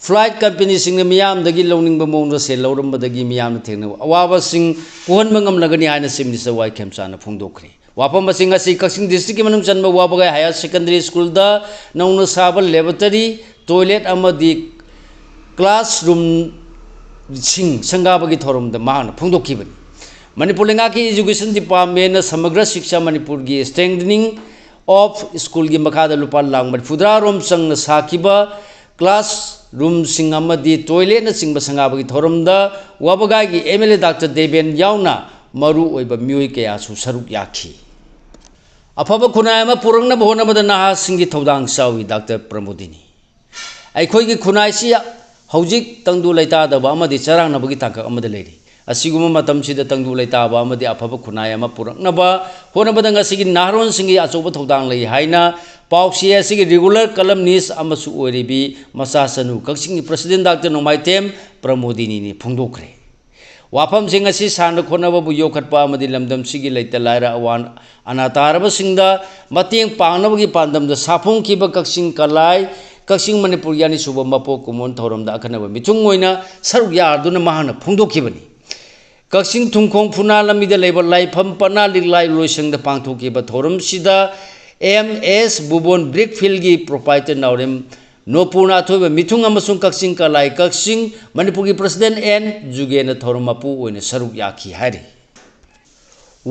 Flight companyꯁꯤꯡꯅ ꯃꯤꯌꯥꯝꯗꯒꯤ ꯂꯧꯅꯤꯡꯕ ꯃꯑꯣꯡꯗ ꯁꯦꯜ ꯂꯧꯔꯝꯕꯗꯒꯤ ꯃꯤꯌꯥꯝꯅ ꯊꯦꯡꯅꯕ ꯑꯋꯥꯕꯁꯤꯡ ꯀꯣꯛꯍꯟꯕ ꯉꯝꯂꯒꯅꯤ ꯍꯥꯏꯅ Chief Minister ꯋꯥꯏ ꯈꯦꯝꯆꯥꯟꯅ ꯐꯣꯡꯗꯣꯛꯈ꯭ꯔꯦ꯫ ꯋꯥꯐꯝ ꯑꯁꯤ ꯉꯁꯤ ꯀꯛꯆꯤꯡ districtꯀꯤ ꯃꯅꯨꯡ ꯆꯟꯕ ꯋꯥꯕꯒꯥꯏ Higher Secondary Schoolꯗ ꯅꯧꯅ ꯁꯥꯕ laboratory, toilet ꯑꯃꯗꯤ classroomꯁꯤꯡ ꯁꯪꯒꯥꯕꯒꯤ ꯊꯧꯔꯝꯗ ꯃꯍꯥꯛꯅ ꯐꯣꯡꯗꯣꯛꯈꯤꯕꯅꯤ꯫ ꯃꯅꯤꯄꯨꯔ ꯂꯩꯉꯥꯛꯀꯤ Education Departmentꯅ Samagra Shiksha Manipurꯒꯤ strengthening of schoolꯒꯤ ꯃꯈꯥꯗ ꯂꯨꯄꯥ ꯂꯥꯈ ꯃꯔꯤꯐꯨꯇꯔꯥ ꯔꯣꯝ ꯆꯪꯅ ꯁꯥꯈꯤꯕ classroomꯁꯤꯡ ꯑꯃꯗꯤ toiletꯅꯆꯤꯡꯕ ꯁꯪꯒꯥꯕꯒꯤ ꯊꯧꯔꯝꯗ ꯋꯥꯕꯒꯥꯏꯒꯤ M L A doctor Deben ꯌꯥꯎꯅ ꯃꯔꯨ ꯑꯣꯏꯕ ꯃꯤꯑꯣꯏ ꯀꯌꯥꯁꯨ ꯁꯔꯨꯛ ꯌꯥꯈꯤ꯫ ꯑꯐꯕ ꯈꯨꯟꯅꯥꯏ ꯑꯃ ꯄꯨꯔꯛꯅꯕ ꯍꯣꯠꯅꯕꯗ ꯅꯍꯥꯁꯤꯡꯒꯤ ꯊꯧꯗꯥꯡ ꯆꯥꯎꯏ, ꯗꯥꯛꯇꯔ ꯄ꯭ꯔꯃꯣꯗꯤꯅꯤ꯫ ꯑꯩꯈꯣꯏꯒꯤ ꯈꯨꯟꯅꯥꯏꯁꯤ ꯍꯧꯖꯤꯛ ꯇꯪꯗꯨ ꯂꯩꯇꯥꯗꯕ ꯑꯃꯗꯤ ꯆꯔꯥꯡꯅꯕꯒꯤ ꯇꯥꯡꯀꯛ ꯑꯃꯗ ꯂꯩꯔꯤ꯫ ꯑꯁꯤꯒꯨꯝꯕ ꯃꯇꯝꯁꯤꯗ ꯇꯪꯗꯨ ꯂꯩꯇꯥꯕ ꯑꯃꯗꯤ ꯑꯐꯕ ꯈꯨꯟꯅꯥꯏ ꯑꯃ ꯄꯨꯔꯛꯅꯕ ꯍꯣꯠꯅꯕꯗ ꯉꯁꯤꯒꯤ ꯅꯍꯥꯔꯣꯟꯁꯤꯡꯒꯤ ꯑꯆꯧꯕ ꯊꯧꯗꯥꯡ ꯂꯩ ꯍꯥꯏꯅ ꯄꯥꯎꯆꯦ ꯑꯁꯤꯒꯤ regular columnist ꯑꯃꯁꯨ ꯑꯣꯏꯔꯤꯕꯤ ꯃꯆꯥꯆꯅꯨ ꯀꯛꯆꯤꯡꯒꯤ president ꯗꯥꯛꯇꯔ ꯅꯣꯡꯃꯥꯏꯊꯦꯝ ꯄ꯭ꯔꯃꯣꯗꯤꯅꯤꯅꯤ ꯐꯣꯡꯗꯣꯛꯈ꯭ꯔꯦ꯫ ꯋꯥꯐꯝꯁꯤꯡ ꯑꯁꯤ ꯁꯥꯟꯅ ꯈꯣꯠꯅꯕꯕꯨ ꯌꯣꯛꯈꯠꯄ ꯑꯃꯗꯤ ꯂꯝꯗꯝꯁꯤꯒꯤ ꯂꯩꯇ ꯂꯥꯏꯔ ꯑꯋꯥ ꯑꯅꯥ ꯇꯥꯔꯕꯁꯤꯡꯗ ꯃꯇꯦꯡ ꯄꯥꯡꯅꯕꯒꯤ ꯄꯥꯟꯗꯝꯗ ꯁꯥꯐꯣꯡꯈꯤꯕ ꯀꯛꯆꯤꯡ ꯀꯂꯥꯏ, ꯀꯛꯆꯤꯡ ꯃꯅꯤꯄꯨꯔꯒꯤ ꯑꯅꯤꯁꯨꯕ ꯃꯄꯣꯛ ꯀꯨꯝꯑꯣꯟ ꯊꯧꯔꯝꯗ ꯑꯈꯟꯅꯕ ꯃꯤꯊꯨꯡ ꯑꯣꯏꯅ ꯁꯔꯨꯛ ꯌꯥꯗꯨꯅ ꯃꯍꯥꯛꯅ ꯐꯣꯡꯗꯣꯛꯈꯤꯕꯅꯤ꯫ ꯀꯛꯆꯤꯡ ꯊꯨꯡꯈꯣꯡ ꯐꯨꯅꯥ ꯂꯝꯕꯤꯗ ꯂꯩꯕ ꯂꯥꯏꯐꯝ ꯄꯅꯥ ꯂꯤꯛꯂꯥꯏ ꯂꯣꯏꯁꯪꯗ ꯄꯥꯡꯊꯣꯛꯈꯤꯕ ꯊꯧꯔꯝꯁꯤꯗ ꯑꯦꯝ ꯑꯦꯁ ꯕꯨꯕꯣꯟ ꯕ꯭ꯔꯤꯛ ꯐꯤꯜꯒꯤ ꯄ꯭ꯔꯣꯄꯥꯏꯇꯔ ꯅꯥꯎꯔꯦꯝ ꯅꯣꯄꯨꯔꯅ ꯑꯊꯣꯏꯕ ꯃꯤꯊꯨꯡ ꯑꯃꯁꯨꯡ ꯀꯛꯆꯤꯡ ꯀꯂꯥꯏ ꯀꯛꯆꯤꯡ ꯃꯅꯤꯄꯨꯔꯒꯤ ꯄ꯭ꯔꯁꯤꯗꯦꯟ ꯑꯦꯟ ꯖꯨꯒꯦꯅ ꯊꯧꯔꯝ ꯃꯄꯨ ꯑꯣꯏꯅ ꯁꯔꯨꯛ ꯌꯥꯈꯤ ꯍꯥꯏꯔꯤ꯫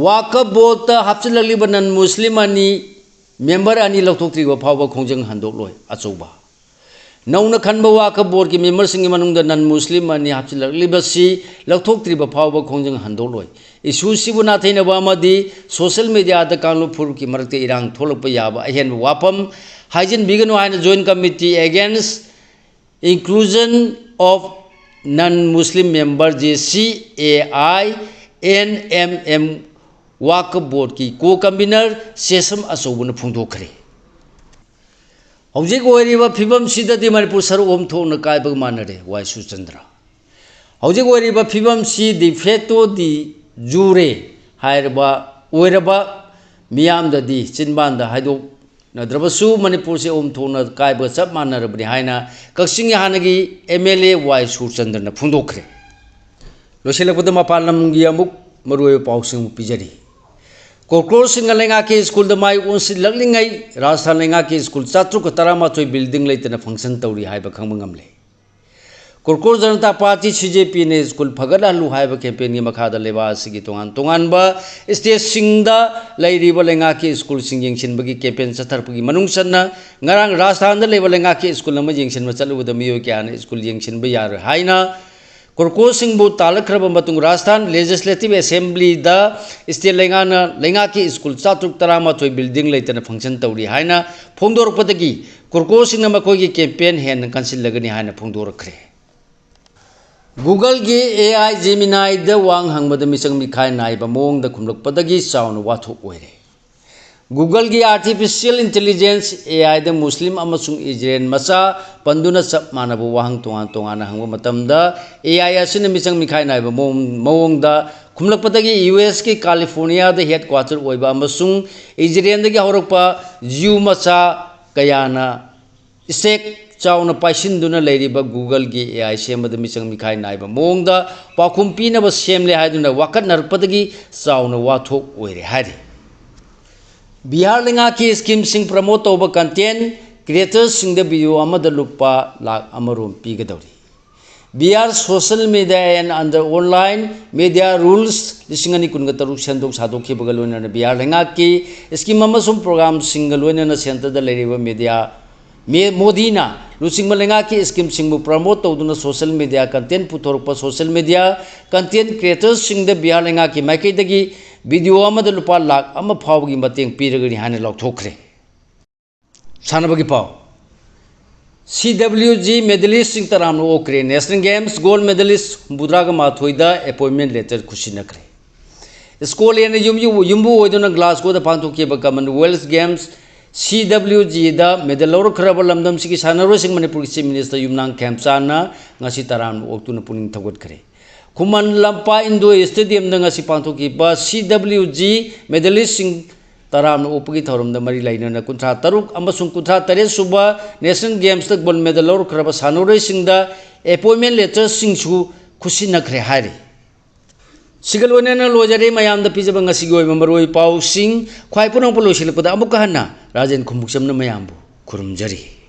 ꯋꯥꯀꯐ ꯕꯣꯔꯗꯇ ꯍꯥꯞꯆꯤꯜꯂꯛꯂꯤꯕ ꯅꯟ ꯃꯨꯁꯂꯤꯝ ꯑꯅꯤ, ꯃꯦꯝꯕꯔ ꯑꯅꯤ ꯂꯧꯊꯣꯛꯇ꯭ꯔꯤꯕ ꯐꯥꯎꯕ ꯈꯣꯡꯖꯪ ꯍꯟꯗꯣꯛꯂꯣꯏ꯫ ꯑꯆꯧꯕ ꯅꯧꯅ ꯈꯟꯕ ꯋꯥꯀꯐ ꯕꯣꯔꯗꯀꯤ ꯃꯦꯝꯕꯔꯁꯤꯡꯒꯤ ꯃꯅꯨꯡꯗ ꯅꯟ ꯃꯨꯁꯂꯤꯝ ꯑꯅꯤ ꯍꯥꯞꯆꯤꯜꯂꯛꯂꯤꯕꯁꯤ ꯂꯧꯊꯣꯛꯇ꯭ꯔꯤꯕ ꯐꯥꯎꯕ ꯈꯣꯡꯖꯪ ꯍꯟꯗꯣꯛꯂꯣꯏ꯫ ꯏꯁꯨꯁꯤꯕꯨ ꯅꯥꯊꯩꯅꯕ ꯑꯃꯗꯤ ꯁꯣꯁꯤꯌꯦꯜ ꯃꯤꯗꯤꯌꯥꯗ ꯀꯥꯡꯂꯨꯞ ꯐꯨꯔꯨꯞꯀꯤ ꯃꯔꯛꯇ ꯏꯔꯥꯡ ꯊꯣꯛꯂꯛꯄ ꯌꯥꯕ ꯑꯍꯦꯟꯕ ꯋꯥꯐꯝ ꯍꯥꯏꯖꯤꯟꯕꯤꯒꯅꯨ ꯍꯥꯏꯅ Joint Committee Against Inclusion of Non-Muslim Member, J C A I N M M, ꯋꯥꯀꯐ ꯕꯣꯔꯗꯀꯤ ꯀꯣ ꯀꯟꯚꯤꯅꯔ ꯆꯦꯁꯝ ꯑꯆꯧꯕꯅ ꯐꯣꯡꯗꯣꯛꯈ꯭ꯔꯦ꯫ ꯍꯧꯖꯤꯛ ꯑꯣꯏꯔꯤꯕ ꯐꯤꯕꯝꯁꯤꯗꯗꯤ ꯃꯅꯤꯄꯨꯔ ꯁꯔꯨꯛ ꯑꯍꯨꯝ ꯊꯣꯛꯅ ꯀꯥꯏꯕꯒ ꯃꯥꯟꯅꯔꯦ, ꯋꯥꯏ ꯁꯨꯔꯆꯟꯗ꯭ꯔ꯫ ꯍꯧꯖꯤꯛ ꯑꯣꯏꯔꯤꯕ ꯐꯤꯕꯝꯁꯤ de facto de jure ꯍꯥꯏꯔꯕ ꯑꯣꯏꯔꯕ ꯃꯤꯌꯥꯝꯗꯗꯤ ꯆꯤꯟꯕꯥꯟꯗ ꯍꯥꯏꯗꯣꯛꯅꯗ꯭ꯔꯕꯁꯨ ꯃꯅꯤꯄꯨꯔꯁꯤ ꯑꯍꯨꯝ ꯊꯣꯛꯅ ꯀꯥꯏꯕꯒ ꯆꯞ ꯃꯥꯟꯅꯔꯕꯅꯤ ꯍꯥꯏꯅ ꯀꯛꯆꯤꯡꯒꯤ ꯍꯥꯟꯅꯒꯤ ꯑꯦꯝ ꯑꯦꯜ ꯑꯦ ꯋꯥꯏ ꯁꯨꯔꯆꯟꯗ꯭ꯔꯅ ꯐꯣꯡꯗꯣꯛꯈ꯭ꯔꯦ꯫ ꯂꯣꯏꯁꯤꯜꯂꯛꯄꯗ ꯃꯄꯥꯟ ꯂꯝꯒꯤ ꯑꯃꯨꯛ ꯃꯔꯨꯑꯣꯏꯕ ꯄꯥꯎꯁꯤꯡ ꯑꯃꯨꯛ ꯄꯤꯖꯔꯤ꯫ ꯀꯣꯀ꯭ꯔꯣꯁꯤꯡꯅ ꯂꯩꯉꯥꯛꯀꯤ ꯁ꯭ꯀꯨꯜꯗ ꯃꯥꯏ ꯑꯣꯟꯁꯤꯜꯂꯛꯂꯤꯉꯩ ꯔꯥꯖꯁꯊꯥꯟ ꯂꯩꯉꯥꯛꯀꯤ ꯁ꯭ꯀꯨꯜ ꯆꯥꯇ꯭ꯔꯨꯛꯀ ꯇꯔꯥꯃꯥꯊꯣꯏ building ꯂꯩꯇꯅ function ꯇꯧꯔꯤ ꯍꯥꯏꯕ ꯈꯪꯕ ꯉꯝꯂꯦ꯫ ꯀꯣꯀ꯭ꯔꯣꯁ Janata party, C J P ꯅ ꯁ꯭ꯀꯨꯜ ꯐꯒꯠꯍꯜꯂꯨ ꯍꯥꯏꯕ campaign ꯒꯤ ꯃꯈꯥꯗ ꯂꯩꯕꯥꯛ ꯑꯁꯤꯒꯤ ꯇꯣꯉꯥꯟ ꯇꯣꯉꯥꯟꯕ state ꯁꯤꯡꯗ ꯂꯩꯔꯤꯕ ꯂꯩꯉꯥꯛꯀꯤ ꯁ꯭ꯀꯨꯜꯁꯤꯡ ꯌꯦꯡꯁꯤꯟꯕꯒꯤ campaign ꯆꯠꯊꯔꯛꯄꯒꯤ ꯃꯅꯨꯡ ꯆꯟꯅ ꯉꯔꯥꯡ ꯔꯥꯖꯁꯊꯥꯟꯗ ꯂꯩꯕ ꯂꯩꯉꯥꯛꯀꯤ ꯁ꯭ꯀꯨꯜ ꯑꯃ ꯌꯦꯡꯁꯤꯟꯕ ꯆꯠꯂꯨꯕꯗ ꯃꯤꯑꯣꯏ ꯀꯌꯥꯅ ꯁ꯭ꯀꯨꯜ ꯌꯦꯡꯁꯤꯟꯕ ꯌꯥꯔꯣꯏ ꯍꯥꯏꯅ ꯀꯣꯀ꯭ꯔꯣꯁꯤꯡꯕꯨ ꯇꯥꯜꯂꯛꯈ꯭ꯔꯕ ꯃꯇꯨꯡ ꯔꯥꯖꯁꯊꯥꯟ Legislative Assembly ꯗ state ꯂꯩꯉꯥꯛꯅ ꯂꯩꯉꯥꯛꯀꯤ ꯁ꯭ꯀꯨꯜ ꯆꯥꯇ꯭ꯔꯨꯛ ꯇꯔꯥꯃꯥꯊꯣꯏ building ꯂꯩꯇꯅ function ꯇꯧꯔꯤ ꯍꯥꯏꯅ ꯐꯣꯡꯗꯣꯔꯛꯄꯗꯒꯤ ꯀꯣꯀ꯭ꯔꯣꯁꯤꯡꯅ ꯃꯈꯣꯏꯒꯤ campaign ꯍꯦꯟꯅ ꯀꯟꯁꯤꯜꯂꯒꯅꯤ ꯍꯥꯏꯅ ꯐꯣꯡꯗꯣꯔꯛꯈ꯭ꯔꯦ꯫ Google ꯒꯤ A I Gemini ꯗ ꯋꯥꯍꯪ ꯍꯪꯕꯗ ꯃꯤꯆꯪ ꯃꯤꯈꯥꯏ ꯅꯥꯏꯕ ꯃꯑꯣꯡꯗ ꯈꯨꯝꯂꯛꯄꯗꯒꯤ ꯆꯥꯎꯅ ꯋꯥꯊꯣꯛ ꯑꯣꯏꯔꯦ꯫ Googleꯒꯤ artificial intelligence, AI ꯗ ꯃꯨꯁꯂꯤꯝ ꯑꯃꯁꯨꯡ ꯏꯖꯔꯦꯜ ꯃꯆꯥ ꯄꯟꯗꯨꯅ ꯆꯞ ꯃꯥꯟꯅꯕ ꯋꯥꯍꯪ ꯇꯣꯉꯥꯟ ꯇꯣꯉꯥꯟꯅ ꯍꯪꯕ ꯃꯇꯝꯗ, AI ꯑꯁꯤꯅ ꯃꯤꯆꯪ ꯃꯤꯈꯥꯏ ꯅꯥꯏꯕ ꯃꯑꯣꯡ-, ꯃꯑꯣꯡꯗ ꯈꯨꯝꯂꯛꯄꯗꯒꯤ, ꯌꯨ ꯑꯦꯁꯀꯤ ꯀꯥꯂꯤꯐꯣꯔꯅꯤꯌꯥꯗ headquarter ꯑꯣꯏꯕ ꯑꯃꯁꯨꯡ ꯏꯖꯔꯦꯜꯗꯒꯤ ꯍꯧꯔꯛꯄ ꯖ꯭ꯌꯨ ꯃꯆꯥ ꯀꯌꯥꯅ ꯁ꯭ꯇꯦꯛ ꯆꯥꯎꯅ ꯄꯥꯏꯁꯤꯟꯗꯨꯅ ꯂꯩꯔꯤꯕ Googleꯒꯤ AI ꯁꯦꯝꯕꯗ ꯃꯤꯆꯪ ꯃꯤꯈꯥꯏ ꯅꯥꯏꯕ ꯃꯑꯣꯡꯗ ꯄꯥꯎꯈꯨꯝ ꯄꯤꯅꯕ ꯁꯦꯝꯂꯦ ꯍꯥꯏꯗꯨꯅ ꯋꯥꯀꯠꯅꯔꯛꯄꯗꯒꯤ ꯆꯥꯎꯅ ꯋꯥꯊꯣꯛ ꯑꯣꯏꯔꯦ ꯍꯥꯏꯔꯤ꯫ ꯕꯤꯍꯥꯔ ꯂꯩꯉꯥꯛꯀꯤ schemeꯁꯤꯡ promote ꯇꯧꯕ content creatorsꯁꯤꯡꯗ video ꯑꯃꯗ ꯂꯨꯄꯥ ꯂꯥꯈ ꯑꯃꯔꯣꯝ ꯄꯤꯒꯗꯧꯔꯤ꯫ Bihar social media and under online media rules ꯂꯤꯁꯤꯡ ꯑꯅꯤ ꯀꯨꯟꯒ ꯇꯔꯨꯛ ꯁꯦꯝꯗꯣꯛ ꯁꯥꯗꯣꯛꯈꯤꯕꯒ ꯂꯣꯏꯅꯅ ꯕꯤꯍꯥꯔ ꯂꯩꯉꯥꯛꯀꯤ scheme ꯑꯃꯁꯨꯡ programꯁꯤꯡꯒ ꯂꯣꯏꯅꯅ centreꯗ ꯂꯩꯔꯤꯕ media ꯃꯦ-, ꯃꯣꯗꯤꯅ ꯂꯨꯆꯤꯡꯕ ꯂꯩꯉꯥꯛꯀꯤ schemeꯁꯤꯡꯕꯨ promote ꯇꯧꯗꯨꯅ social media content ꯄꯨꯊꯣꯔꯛꯄ social media content creatorsꯁꯤꯡꯗ ꯕꯤꯍꯥꯔ ꯂꯩꯉꯥꯛꯀꯤ ꯃꯥꯏꯀꯩꯗꯒꯤ video ꯑꯃꯗ ꯂꯨꯄꯥ ꯂꯥꯈ ꯑꯃ ꯐꯥꯎꯕꯒꯤ ꯃꯇꯦꯡ ꯄꯤꯔꯒꯅꯤ ꯍꯥꯏꯅ ꯂꯥꯎꯊꯣꯛꯈ꯭ꯔꯦ꯫ ꯁꯥꯟꯅꯕꯒꯤ ꯄꯥꯎ꯫ CWG medalistꯁꯤꯡ ꯇꯔꯥꯝꯅ ꯑꯣꯛꯈ꯭ꯔꯦ꯫ National Games gold medalist ꯍꯨꯝꯐꯨꯇꯔꯥꯒ ꯃꯥꯊꯣꯏꯗ appointment letter ꯈꯨꯠꯁꯤꯟꯅꯈ꯭ꯔꯦ꯫ Scotland ꯌꯨꯝ-, ꯌꯨꯝꯕꯨ ꯑꯣꯏꯗꯨꯅ ꯒ꯭ꯂꯥꯁꯒꯣꯗ ꯄꯥꯡꯊꯣꯛꯈꯤꯕ Commonwealth Games CWGꯗ medal ꯂꯧꯔꯛꯈ꯭ꯔꯕ ꯂꯝꯗꯝꯁꯤꯒꯤ ꯁꯥꯟꯅꯔꯣꯏꯁꯤꯡ ꯃꯅꯤꯄꯨꯔꯒꯤ Chief Minister ꯌꯨꯝꯅꯥꯝ ꯈꯦꯝꯆꯥꯟꯅ ꯉꯁꯤ ꯇꯔꯥꯝꯅ ꯑꯣꯛꯇꯨꯅ ꯄꯨꯛꯅꯤꯡ ꯊꯧꯒꯠꯈ꯭ꯔꯦ꯫ ꯈꯨꯃꯟ ꯂꯝꯄꯥꯛ indoor stadiumꯗ ꯉꯁꯤ ꯄꯥꯡꯊꯣꯛꯈꯤꯕ CWG medalistꯁꯤꯡ ꯇꯔꯥꯝꯅ ꯑꯣꯛꯄꯒꯤ ꯊꯧꯔꯝꯗ ꯃꯔꯤ ꯂꯩꯅꯅ ꯀꯨꯟꯊ꯭ꯔꯥ ꯇꯔꯨꯛ ꯑꯃꯁꯨꯡ ꯀꯨꯟꯊ꯭ꯔꯥ ꯇꯔꯦꯠ ꯁꯨꯕ National Gamesꯇ gold medal ꯂꯧꯔꯛꯈ꯭ꯔꯕ ꯁꯥꯟꯅꯔꯣꯏꯁꯤꯡꯗ appointment letterꯁꯤꯡꯁꯨ ꯈꯨꯠꯁꯤꯟꯅꯈ꯭ꯔꯦ ꯍꯥꯏꯔꯤ꯫ ꯁꯤꯒ ꯂꯣꯏꯅꯅ ꯂꯣꯏꯖꯔꯦ ꯃꯌꯥꯝꯗ ꯄꯤꯖꯕ ꯉꯁꯤꯒꯤ ꯑꯣꯏꯕ ꯃꯔꯨꯑꯣꯏꯕ ꯄꯥꯎꯁꯤꯡ꯫ ꯈ꯭ꯋꯥꯏ ꯄꯨꯝꯅꯃꯛꯄꯨ ꯂꯣꯏꯁꯤꯜꯂꯛꯄꯗ ꯑꯃꯨꯛꯀ ꯍꯟꯅ ꯔꯥꯖꯦꯟ ꯈꯨꯝꯕꯨꯛꯆꯝꯅ ꯃꯌꯥꯝꯕꯨ ꯈꯨꯔꯨꯝꯖꯔꯤ꯫